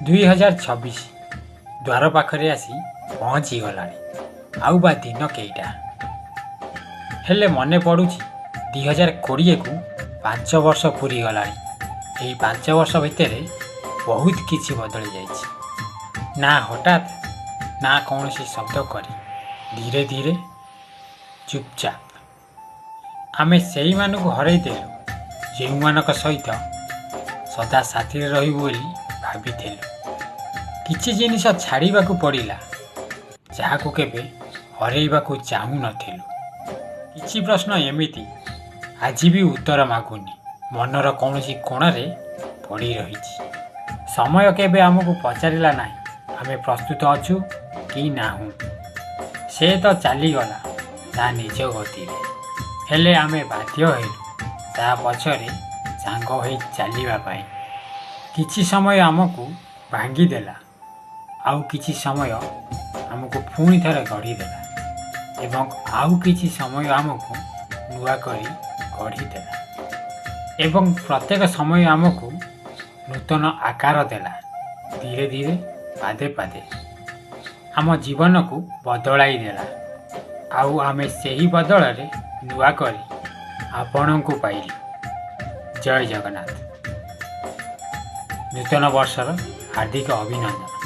2026 ଦ୍ୱାର ପାଖରେ ଆସି ପହଞ୍ଚିଗଲାଣି, ଆଉ ବା ଦିନ କେଇଟା। ହେଲେ ମନେ ପଡ଼ୁଛି, 2020କୁ 5 ବର୍ଷ ପୂରିଗଲାଣି। ଏହି 5 ବର୍ଷ ଭିତରେ ବହୁତ କିଛି ବଦଳି ଯାଇଛି। ନା ହଠାତ୍, ନା କୌଣସି ଶବ୍ଦ କରି, ଧୀରେ ଧୀରେ, ଚୁପଚାପ। ଆମେ ସେଇମାନଙ୍କୁ ହରାଇ ଦେଲୁ, ଯେଉଁମାନଙ୍କ ସହିତ ସଦା ସାଥିରେ ରହିବୁ ବୋଲି ଭାବିଥିଲୁ। କିଛି ଜିନିଷ ଛାଡ଼ିବାକୁ ପଡ଼ିଲା, ଯାହାକୁ କେବେ ହରାଇବାକୁ ଚାହୁଁନଥିଲୁ। କିଛି ପ୍ରଶ୍ନ ଏମିତି ଆଜି ବି ଉତ୍ତର ମାଗୁନି, ମନର କୌଣସି କୋଣରେ ପଡ଼ି ରହିଛି। ସମୟ କେବେ ଆମକୁ ପଚାରିଲା ନାହିଁ, ଆମେ ପ୍ରସ୍ତୁତ ଅଛୁ କି ନାହୁଁ। ସେ ତ ଚାଲିଗଲା ତା ନିଜ ଗତିରେ, ହେଲେ ଆମେ ବାଧ୍ୟ ହେଲୁ ତା ପଛରେ ସାଙ୍ଗ ହୋଇ ଚାଲିବା ପାଇଁ। କିଛି ସମୟ ଆମକୁ ଭାଙ୍ଗିଦେଲା, ଆଉ କିଛି ସମୟ ଆମକୁ ପୁଣି ଥରେ ଗଢ଼ିଦେଲା ଏବଂ ଆଉ କିଛି ସମୟ ଆମକୁ ନୂଆ କରି ଗଢ଼ିଦେଲା ଏବଂ ପ୍ରତ୍ୟେକ ସମୟ ଆମକୁ ନୂତନ ଆକାର ଦେଲା। ଧୀରେ ଧୀରେ, ପାଦେ ପାଦେ ଆମ ଜୀବନକୁ ବଦଳାଇ ଦେଲା। ଆଉ ଆମେ ସେହି ବଦଳରେ ନୂଆ କରି ଆପଣଙ୍କୁ ପାଇଲୁ। ଜୟ ଜଗନ୍ନାଥ। ନୂତନ ବର୍ଷର ହାର୍ଦ୍ଦିକ ଅଭିନନ୍ଦନ।